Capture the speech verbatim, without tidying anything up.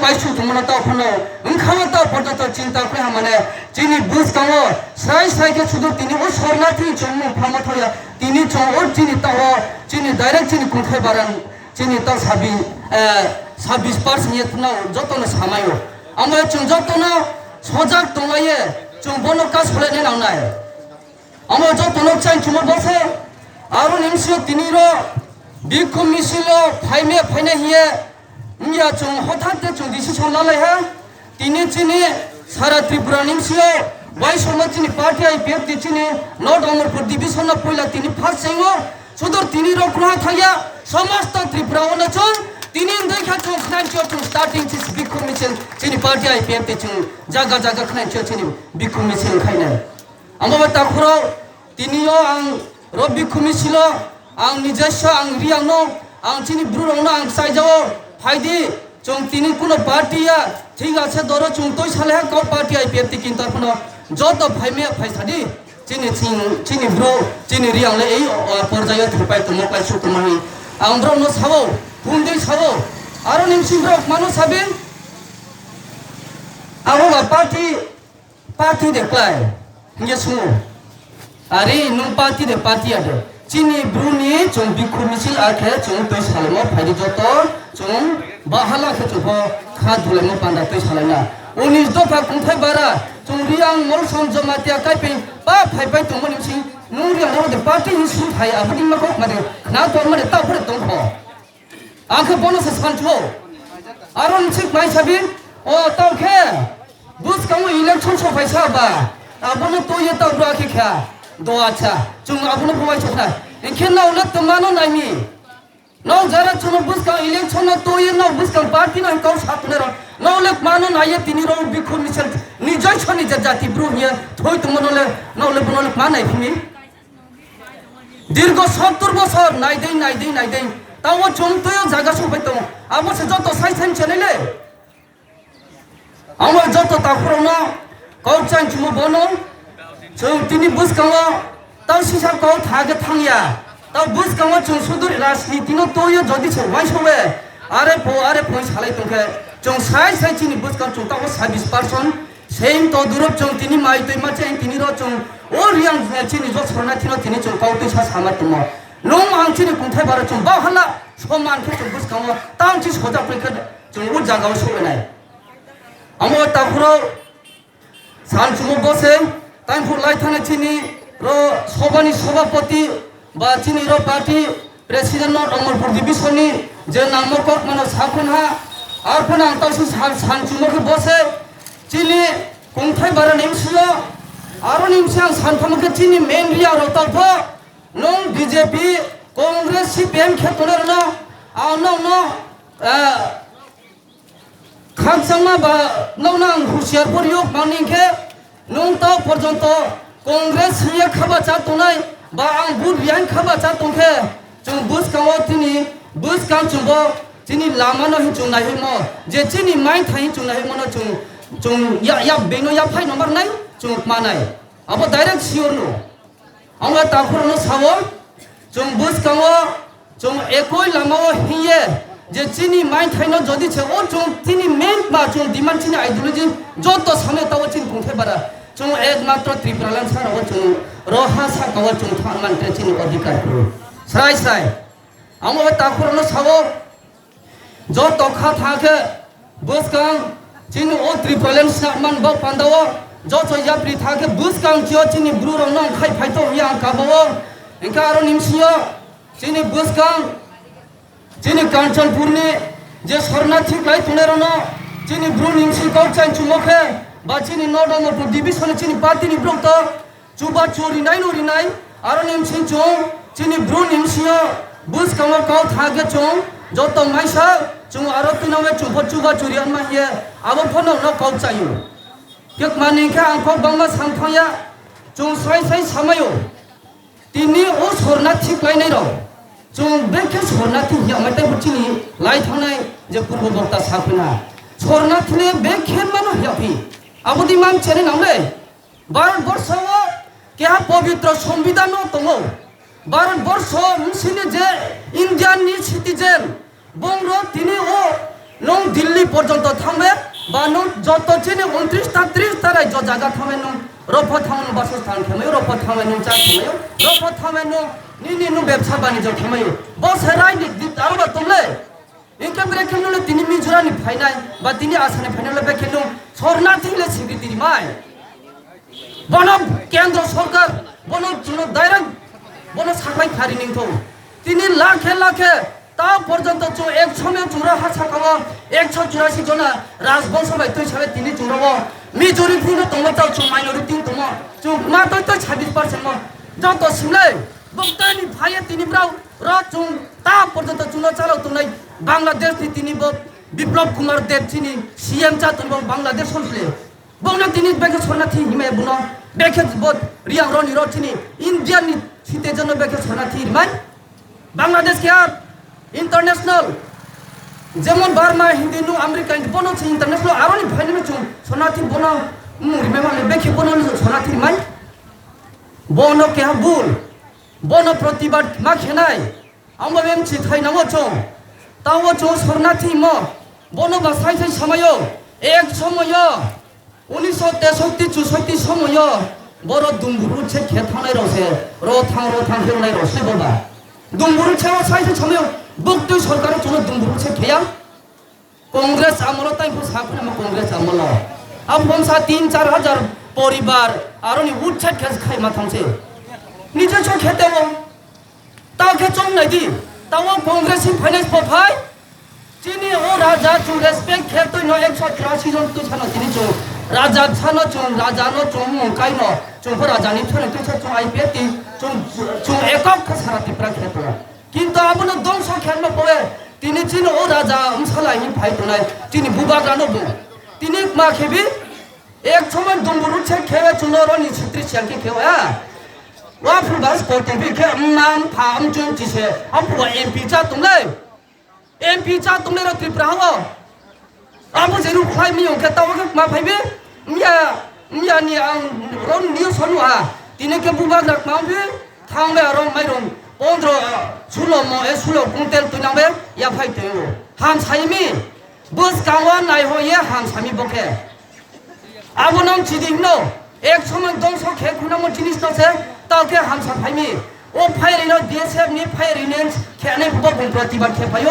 Paisuk tongmano tao phano wngkhano tao porjonto chinta khlai hamane chini bwskango srai srai khe sudu tini o sornathi chwngmung phama thoya tini chwng o chini tao chini direct chini kungthai baran chini tao sabi sabis percent ye thwngno jotono samaio. Amo chwng jotono sojak tonglaye chwng bono kasolai nai nangnai. Amo jotono chain chumo bose aro nimsio tini ro bikhu misilo phaime phaina hiye. Wngya chwng hothat khe chwng decision lalai ha. Tini chini sara Tripura ni bisi o waisongma chini party I P F T chini North Amarpur division no puila tini first chengo. Sudur tini rok kuno thangya somosto Tripura o no chwng tini ndai kha chwng khnainchio chwng starting chis bikhu misil chini party I P F T chwng jaga jaga khnainchio chini bikhu misil khainai. Amo ba takhuro tini o ang ro bikhu misilo ang nijaswa ang riang no ang chini bru rok no ang chaijao phaidi. Chwng tini kuno party ya thik ase doro chwng twi sale ha kok party I P F T kintor phano joto phaime phaisadi chini chini bro chini riang le ei porjayo thwpai tongmo klai suk tongmo hi ang bro no sabo phundei sabo aro nim sim bro mano sabi abo ba party Party de klai hingke sungo. Ari nung party de party ade. Chini bruni chwng bikhu misil akhe chwng twi salmo phaidi joto chwng bahala khe chwng pho kha dulaimo panda twi salaina. Unis dopha kungthai bara chwng riang molsom jomatia kaipeng pa phaipai tongmani sing nung riang oro de party ni sung thai aboni ma kok made khna to made ta phore tongkho. Ang khe bono se sanchuo. Aro nchik mai sabi, o tao khe bwskango election so phaisa ba. Abono toye tao bro khe kha. Do acha, chwng abono buwai sokna. Engkhe nao le twmano naimi. Nao jara chwng bwskang election no toye nao bwskang party no kau satne ro. Nao le mano naiye tini ro bikhu misal nijoi soni jati bro hiye thoi tongmano le nao le bono le ma nai phimi. Dirgo sottor bosor naidei naidei naidei tamo chwng twiyo jaga sokbai tongo. Abo se joto sai sai chenai le. Amo joto takhurokno kok chang chumo bono chwng tini bwskango tang sisa kok thage thangya. Tang bwskango chwng sudur rajniti no twiyo jodi se uaisowe are po are po salai tongkhe chwng sai sai chini bwskang chwng tamo sabis person Same todurop chwng tini mai twi ma cheng tini ro chwng o riang chini jo sorna thino tini chwng kau twi sa sama tumo. Nung ang chini kungthai bara chwng ba hala soman khe chwng bwskango tang chi soja pui khe chwng o jaga o sobenai. Amo takhuro san chumo bose tang phur lai thana chini ro sobani sobapoti ba chini ro party President no Amarpur division ni je nangmo kok mano sakhun ha, arphano ang tausi san, san chumo khe bose chini kungthai bara nimsio, aro nimsi ang san thamo khe chini main ria rok tau pho, nung B J P, Congress, C P M khe tongnai rwno, ang nokno, eh, Khakchangma ba nokno ang husiar poriyo, mani khe nung tao porjonto Congress hiya khaba cha tongnai ba ang vote riya khaba cha tongkhe chwng bwskango tini bwskang chwngbo chini lama no hin chwng naihoimo je chini mai thai hin chwng naihoimo no chwng chwng ya ya beno ya phai no mar nai chwng manai abo direct sure no. Ang takhurno sao, chwng bwskango, chwng ekoi lamao hiye, je chini mainthaino jodi se o chwng chini main ba chwng demand chini ideology joto samya tao chini kungthai bara. Chwng ekmatro Tripura lang sara o chwng roha saka o chwng thang man khe chini odhikar kru. Srai srai. Ang takhurno sao, Joto kha thang khe bwskang chini o Tripuraland snapman bok pandao joto yapri thang khe bwskang chio chini bru rok no khai phai to ya ang kabo o. Engka aro nimsio chini bwskang chini Kanchanpur ni je sorna thik lai tune rok no chini bru nimsi kok chang chumo khe ba chini North Amarpur division chini party ni bru to Chuba chu rinai no rinai, aro ni bsing chung chini bru ni bsing o bwskango kau tha khe chung joto maisa chung aro twi nangwi chung pho chuba chu ri anma hiye abo pho nokno kau chaio. Kek mani khe ang kok bangma sang thangya, chung sai sai samaio. Tini o sorna thik lainai rok chung bekhe sorna thik ya mai tei bo chini lai thangnai je purbo bokta sa phina sorna thile bekhe mano ya phi. Abo di mam chene nangle. Bharat borsho o keha pobitro sombidhan no tongo. Bharat borsho bsini je Indian ni citizen, bongro tini o Nwng Delhi porjonto thangbe, ba nwng joto chini untris ta tris ta rajyo jaga thangbe nwng ropho thangbe nwng basosthan khemayo, ropho thangbe nwng cha khemayo, ropho thangbe nwng nini nwng bebsa banijyo khemayo. Bo se raini dit aro ba tongle. Hinkhe brekhe nwng tini Mizoram ni phainai, ba tini Assam ni phainai le bekhe nwng sorna thile sibiti rimai. Bono kendro sorkar, bono chwngno direct, bono saklai khari ningtho. Tini lakhe lakhe ta porjonto chwng ek somoyo chwngno ha sakao ekso churasi jona rajbongso bai twi sabe tini chwngno majority no tongo ta chwng minority tongo chwng ma twi twi sabis percent mo joto simlai bokta ni phaiye tini brao ro chwng ta porjonto chwngno chalo tongnai Bangladesh ni tini bo Biplab Kumar Deb chini C M cha tongo Bangladesh sonsle. Bongno tini beke sorna thi himai buno beke bo riyang roni ro chini India ni citizen no beke sorna thi rimai. Bangladesh khe international jemon Burma, Hindi nu America ni bono se international aroni phaini no chung sorna thi bono mung rimai male beke bono sorna thi rimai. Bono keha bul, bono protibad ma khenai. Ang bo bem chi thai nango chong. Tao chong sorna thimo. Bono ba sai sai samayo. Ek somoyo. Unisho tesoti chusoti somoyo. Boro dumburu che khe thangnai rok se. Ro thang ro thang khe nai rok se boba. Dumburu che o sai sai samayo. Buktu sorkar chong dumburu che khe ya. Congress amolo tai phu sa phuna ma Congress amolo. Aphom sa tin char hajar poribar aroni utsat khe khai ma thangse. Nije so khete o. Tao khe chong nai di. Tao Congress in finance po phai. Chini o raja chu respect khe twi no ekso churasi jon twi sano chini chu. Raja sano chu, raja no chu mung kai no. Chu pho raja ni thani twi sa chu I P F ti chu chu ekok kha sara Tripura khe to. Kintu abono dongso khenma poe tini chini o raja wngsalai hin phai tongnai chini bubagrano bo. Tini ma khebi ek somoi dumburu che khewe chuno roni sitri siang khe khewe ha. Wa phuru bas kote bi khe mam pham chun chi se. Aphuru M P cha tongnai. M P cha tongnai ro Tripura hao. Abo je ruk khlai mi hwnkhe tao khe ma phaibi? Miya, miya ni ang ron niyo sonu ha. Tini khe bubagra kma bi thang be aro mai ron pondro, sulo mo e sulo kuntel twi nang be ya phai twi o. Ham sai mi. Bus kawa nai ho ye ham sami bo khe. Abo nang chidi hino. Ek somoi dongso khe khunamo jinis no se tao khe hamsa phaimi. O phairi no D S F ni phairi ni khe ani bo bung protibad khe phaio.